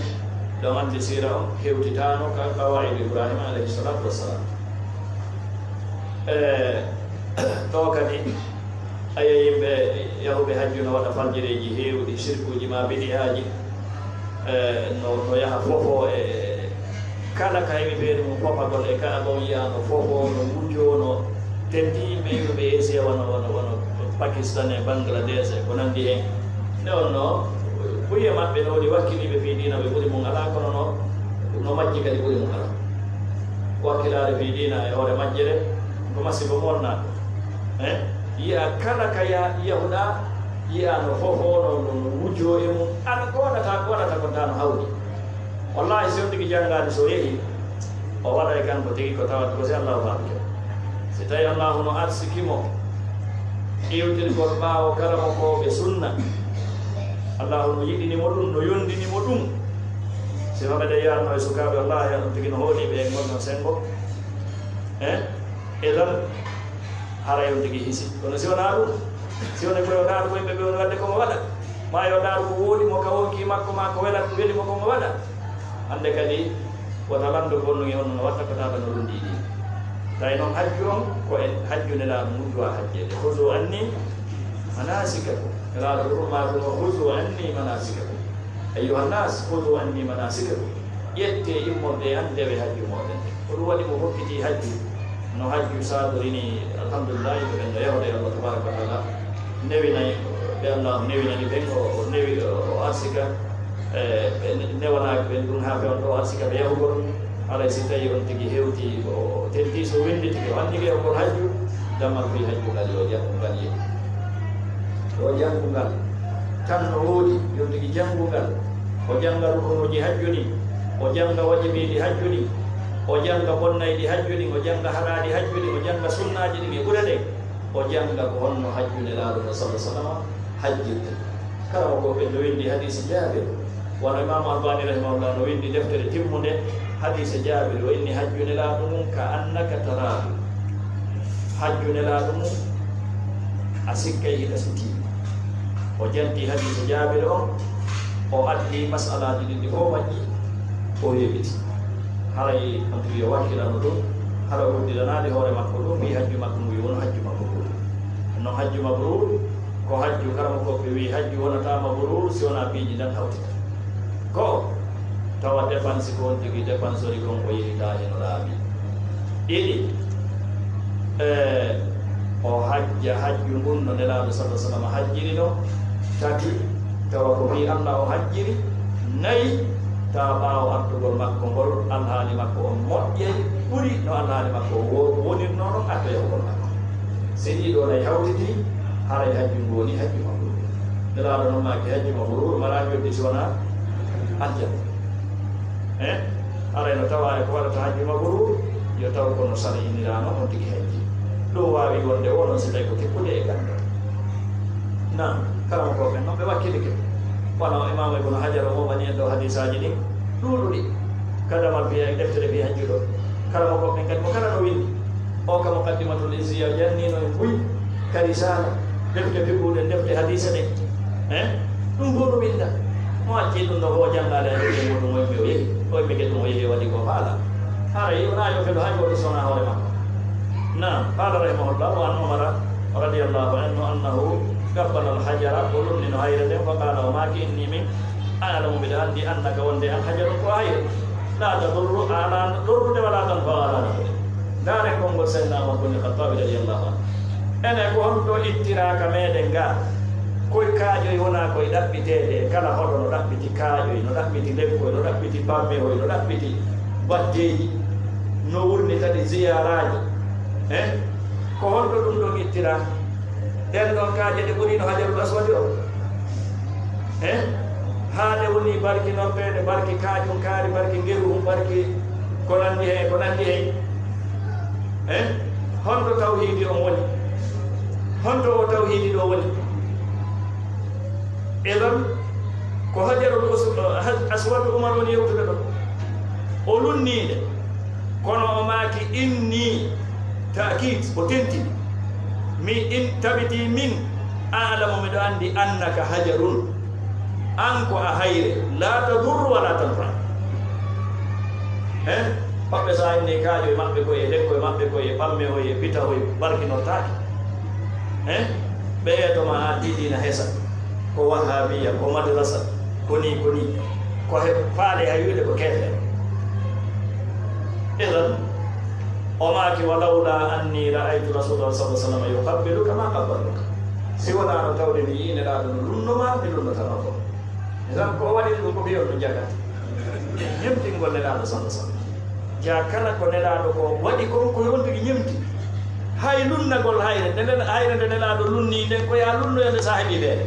ɗon anndi siira on hewtitaano ka qawaa'idu Ibraahiima, alayhi salaatu wassalaam. E, ɗo kadi, a yi'ay yimɓe yahuɓe hajju no waɗa faljireeji heewɗi, sirkuuji maa bidi'aaji, e, no, no yaha fofo e, kala ka heɓi feere mum fofagol e Kaaba, on yi'a no fofo, no wujoo, no teddii yimɓe iwruɓe Asia, wano, wano, wano Pakistan e Bangladesh e ko nanndi hen. Nde wonnoo, buy e maɓɓe no woni wakkiliiɓe fii diina ɓe ɓuri mum alaa, kono no, no majji kadi ɓuri mum alaa. Wakkilaare fii diina e hoore majjere ko masiibo monnaaɗo. Eh? Yi'a kala ka ya-, yahuɗaa, yi'a no fofoo, no, no, no wujoo e mum. An ko waɗata, ko waɗata kon taa no hawni. Wallaahi, si on tigi janngaani, so yehi, o waɗay kanko tigi ko tawata ko si Allaahu faabike. Si tawi Allaahu no arsiki mo iwtirgol ɓaawo karamokooɓe sunna, Allaahu no yiɗini mo ɗum, no yondini mo ɗum. Si maɓɓe ɗe yaanno e sukaaɓe, wallaahi, on tigi no hooliiɓe e ngol ɗon senngo. Eh? Idan, haray on tigi hisi. Kono si wonaa ɗum, si wonii ko yo ndaaru ko yimɓe ɓe woni waɗde ko mo waɗa, maa yo ndaaru ko wooɗi mo ka wonkii makko, maa ko wela-, weli mo ko mo waɗa, hannde kadi wota lanndo ko honno, honno no watta ko tawata no lunndii ɗi. Tawi noon hajju on, ko e hajju Nelaaɗo mum duwaa hajjeede. Khudhu anni manasikakum. Nelaaɗo ɗum maa ɗum o, khudhu anni manasikakum. Ayyuhan nas, khudhu anni manasikakum. Ƴettee immorde e an, ndewee hajju mooɗon. Ko ɗum waɗi mo hokkitii hajju. No hajju saadorini, alhamdulillahi, ko ɓen no yahude Allah tabaraka wa taala. Newinay ɓe Allah, newinani ɓen, o, o newi, o, o arsika, e, ɓe ne-, newanaaki ɓen ɗum haa ɓe on ɗo arsika ɓe yahugol. Haray si tawi on tigi hewti, o, o teddii, so winnditike, o anndike yahugol hajju, dammal fii hajju ngal yo janngu ngal yehi. Yo janngu ngal tan no woodi, yo tigi janngu ngal. O jannga rukunuuji hajju ɗin, o jannga wajibiiɗi hajju ɗin, o jannga bonnayɗi hajju ɗin, o jannga haraaɗi hajju ɗin, o jannga sunnaaji ɗin e ɓure ɗen. O jannga ko honno hajju Nelaaɗo on, sallallahu alaihi wasallam, hajjirta. Karamokooɓe no winndi hadiisi Jaabir. Wano Imaamu Albaani rahimahullah no winndi deftere timmunde, hadiise Jaabir, o inni hajju Nelaaɗo mum ka annaka taraahu. Hajju Nelaaɗo mum a sikkay hita sutii. O janti hadiise Jaabir on, o addi masalaaji ɗin ɗi fof majji, o weeɓiti. Haray on tigi yo wakkilano ɗum, hara o uddiranaade hoore makko ɗum, wi hajju makko ngu yo wonu hajju makko ngu. Non hajju mabruur, ko hajju karamokooɓe wi hajju wonataa mabruur si wonaa piiji ndan hawtita. Go'o, tawa dépense ko on tigi dépensori kon o yehitaa heno laaɓi. Ɗiɗi, e, o hajja hajju ngun no Nelaaɗo sallallahu alaihi wasallam hajjiri non. Tati, tawa ko fii Allah o hajjiri. Nayi, tawa ɓaawo artugol makko ngol, alhaali makko on moƴƴay, ɓuri no alhaali makko on wo-, wonirnoo non artoyahugol makko. Si ɗii ɗoo nayi hawtitii, haray hajju ngu woni hajju mabruur. Nelaaɗo non maaki hajju mabruur, maraa njoddi si wonaa aljanna. Eh? Haray no tawaa e ko waɗata hajju mabruur, yo taw ko no sari'iniraano on tigi hajji. Ɗum waawi wonde o non si tawi ko tekkude e ganndal. Naam, karamokooɓe ɓen non ɓe wakkilike. Wano Imaamu Ibnu Hajar o moɓani en ɗo hadiisaaji ɗin ɗuuɗuɗi. Ka damal fii e deftere fii hajju ɗo. Karamokooɓe ɓen kadi mo kala no winndi. O ka Muqaddimatul Izziya jannino en buy ka Risala, defte fiqhu ɗen, defte hadisa ɗen. Eh? Ɗum fof no winda. Mo acci ɗum ɗo fof janngaade e defte muɗum, o yimɓe o yehi, o yimɓe ke ɗum o yehi o waɗi ko faala. Haray wona yo felo hay gooto sona hoore makko. Naam, qala rahimahullah, wa an Umara radiyallahu anhu annahu qabbala al-hajara, o lunnino hayre nden, fa qala, o maaki, inni min a'lamu, mbiɗa anndi, annaka, wonde an, hajarun, ko hayre. La tadurru, a alaa lorrude, wala tanfa'u, a alaa nafude. Ndaaren konngol Seydina Umar bun Khattabi radiyallahu anhu. Enen ko honto ittira ka meɗen ga? Koy kaaƴoy wona koy ɗaɓɓiteede, kala hoɗo no ɗaɓɓiti kaaƴoy, no ɗaɓɓiti lekkoy, no ɗaɓɓiti bammehoy, no ɗaɓɓiti baddeeji, no wurni kadi ziyaraaji. Eh? Ko honto ɗum ɗon ittira? Ɗen ɗon kaaƴe ɗe ɓurino Hajarul Aswadi o. Eh? Haa ɗe woni barki noppeeɗe, barki kaajum kaari, barki ngeru, barki ko nanndi heen, ko nanndi heen. Eh? Honto tawhiidi on woni? Honto o tawhiidi ɗo woni? Idan, ko Hajarul Us-, Aswad Umar woni yewtude ɗo. O lunniinde. Kono o maaki, inni, ta'kiid, o tentini. Mi in tabiti min, a'lamu, miɗo anndi, annaka hajarun. An ko a hayre, la tadurru wa la tanfa. Eh? Maɓɓe sa inni kaaƴo e maɓɓe koye, lekko e maɓɓe koye, ɓamme hoye, bita hoye, barkinortaake. Eh? Ɓe yeeto ma haa didiina hesa. Ko wahabiya, ko madrasa, ko ni, ko ni. Ko he faale hay wiide ko keefeero. Idan, o maaki, wa lawla anni ra'aytu Rasulullah sallallahu alaihi wasallam yuqabbiluka ma qabbaltuka. Si wonaano tawde mi yii Nelaaɗo no lunno ma, mi lunnotano ko. Idan, ko o waɗi ɗum ko ɓiyon no jaga. Ñemtingol Nelaaɗo sallallahu alaihi wasallam. Ja kala ko Nelaaɗo ko waɗi kon ko yontude ñemti. Hay lunnagol hayre, nde nen-, hayre nde Nelaaɗo lunni nden, ko yaa lunnoya nde sa heɓi feere.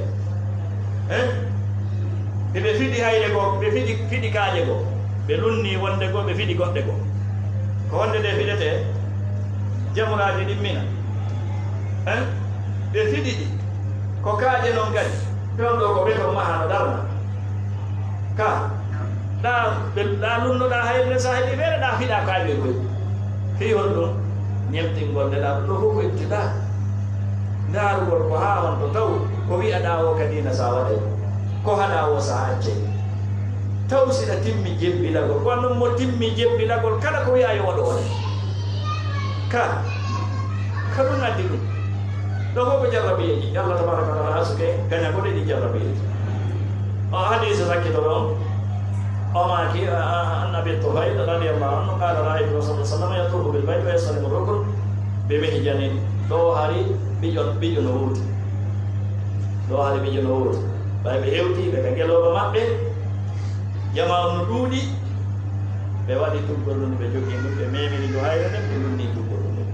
Eh? Ɓe fiɗi hayre goo, ɓe fiɗi, fiɗi kaaƴe goo. Ɓe lunni wonde goo, ɓe fiɗi goɗɗe goo. Ko honde nde fiɗetee? Jamuraaji ɗin Mina. Eh? Ɓe fiɗi ɗi. Ko kaaƴe non kadi. Ɗon ɗo ko beton maha no darna. Ka, ɗa, ɓe, ɗa lunnoɗa hayre nden, sa heɓi feere, ɗa fiɗa kaaƴoy koy. Fii honɗum? Ñemtingol Nelaaɗo ɗo fof ko ibtidaa. Ndaarugol ko haa honto taw ko wi'aɗa o ka diina sa waɗay, ko haɗa o sa accay. Taw siɗa timmi jebbilagol, ko non mo timmi jebbilagol kala ko wi'a yo waɗu on. Ka, ka ɗum addi ɗum. Ɗo fof ko jarrabiyeeji. Allah tabaraka wa taala arsuke gañagol e ɗi jarrabiyeeji. O hadiisi sakkito ɗon, o maaki, a, a, an Abi Tufayl radiyallahu anhu, qala, ra'aytu Rasulullah sallallahu alaihi wasallam yatufu bil bayt wa yastalim rukn bi mihjanin. Ɗo hari ɓiƴo, ɓiƴo no wuuti. Ɗo hari ɓiƴo no wuuti. Ɓay ɓe hewti, ɓe ka ngelooba maɓɓe, jamaa on no ɗuuɗi, ɓe waɗi tuggol ɗum, ɓe jogii ɗum, ɓe memini ɗum hayre nden, ɓe lunni tuggol ɗum.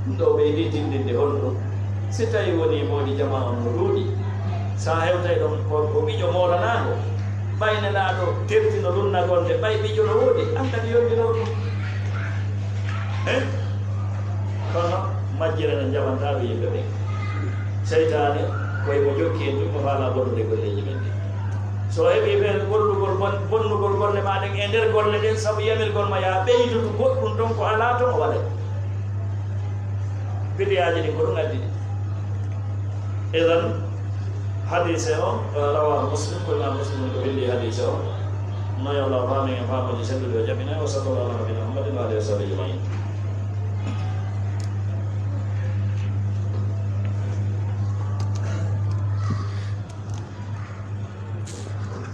Ɗum ɗo ɓeydi tindinde honɗum? Si tawi woni moodi jamaa on no ɗuuɗi, sa hewtay ɗon ko, ko ɓiƴo moolanaango, ɓay Nelaaɗo tertino lunnagol nde, ɓay ɓiƴo no woodi, an kadi yonndinor ɗum. Eh? Kono majjere no njaɓantaa ɗum yimɓe ɓen. Seytaane, ko e mo jokki en tun, mo faalaa bonnude golleeji men ɗin. So o heɓii ɓeen gollugol bon-, bonnugol golle maa ɗen e nder golle ɗen, sabu yamirgol ma yaa ɓeydutu goɗɗum ton ko alaa ton, o waɗay. Bidiyaaji ɗin ko ɗum addi ɗi. Idan, hadiise o, eh, rawaahu Muslim, ko Imaam Muslim ko winndi hadiise o. Noon yo Allah faami en faamuuji selluɗi o jaɓina, wa sallallahu ala nabiyina Muhammadin wa alihi wa sahbihi ajmain.